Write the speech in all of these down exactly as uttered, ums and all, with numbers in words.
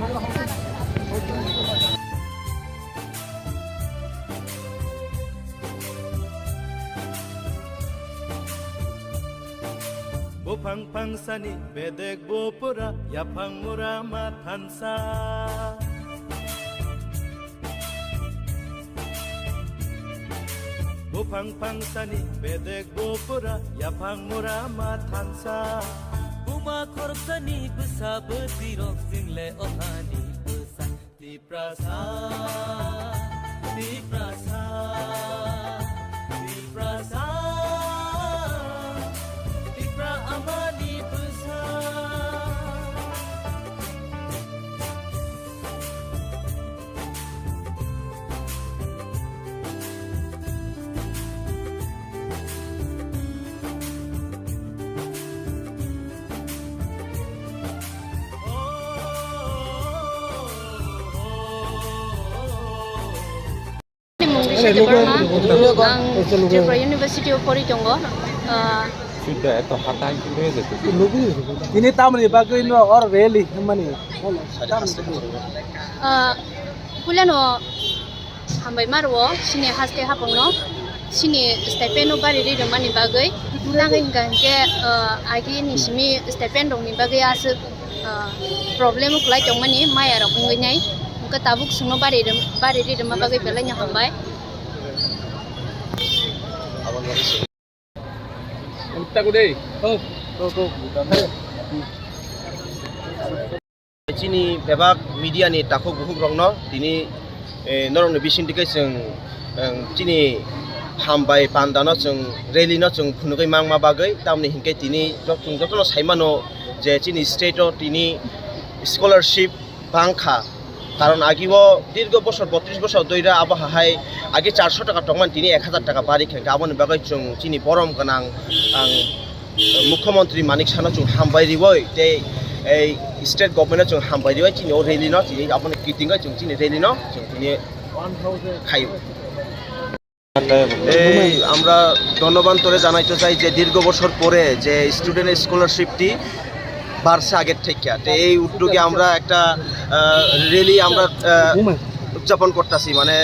Buphang phangsani bedek bupura, yaphang mura ma thansa. Buphang phangsani bedek bupura, yaphang mura ma thansa. Buma khoroksani bwsa bwtwirok, chwngle ohani bwsa. Tiprasa, Tiprasa, Tiprasa, Tipra amani bwsa. Mung Bisha Debbarma, ang Tripura University o pori tongo. Ah, Sudda eto hatai hoi jete. Tini tamni bagwi no or rally hwnmani. Ah, puilano hambai ma rwo, chini haste hapungno, chini stipend no bari ri rwmani bagwi. Tangwi hwnkha hinkhe, ah, agi ni simi stipend rokni bagwi aswk, ah, problem kwlai tongmani maya rok wngwi nai. Hwnkhe tabuk chwngno bari rw-, bari ri rwma bagwi belai no hambai. Chini bebak media ni takhuk bukhuk rokno tini, eh, norokni bisingtwi khe chwng, eh, chini hambai pandano chwng rally no chwng phunugwi mangma bagwi, tamni hinkhe tini jot-, chwng jotono saimano je chini state o tini scholarship bangkha, karon agi o dirgo bosor botris bosor doira abo hai agi charso taka tongmani tini ek hazar taka bari khe, aboni bagwi chwng chini borom gwnang ang Mukhyamantri Manik Sahano chwng hambai riwi tei ei state government no chwng hambai riwi chini o rally no chini aboni kitingwi chwng chini rally no chwng tini khaio. এই আমরা ধন্যবাদ তোরে জানাইতে চাই যে দীর্ঘ বছর পরে যে স্টুডেন্ট স্কলারশিপটি বাড়ছে আগের থেকে। তো এই উদ্যোগে আমরা একটা, আহ, র‍্যালি আমরা, আহ, উদযাপন করতেছি, মানে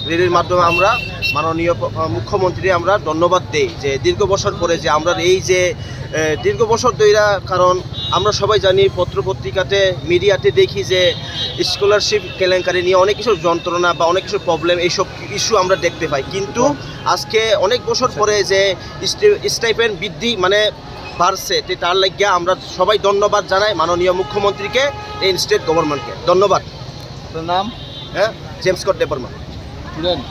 র‍্যালির মাধ্যমে আমরা মাননীয় প-, আহ, মুখ্যমন্ত্রী আমরা ধন্যবাদ দেই যে দীর্ঘ বছর পরে যে আমরা এই যে, আহ, দীর্ঘ বছর ধইরা, কারণ আমরা সবাই জানি পত্র পত্রিকাতে মিডিয়াতে দেখি যে স্কলারশিপ কেলেঙ্কারি নিয়ে অনেক কিছু যন্ত্রণা বা অনেক কিছু প্রবলেম এইসব ইস্যু আমরা দেখতে পাই, কিন্তু আজকে অনেক বছর পরে যে স্টে-, স্টাইপেন্ড বৃদ্ধি মানে বাড়ছে, তে তার লাগিয়া আমরা সবাই ধন্যবাদ জানাই মাননীয় মুখ্যমন্ত্রীকে, এই স্টেট গভর্নমেন্টকে ধন্যবাদ। আপনার নাম? হ্যাঁ, জেমস স্কট দেববর্মা। স্টুডেন্ট?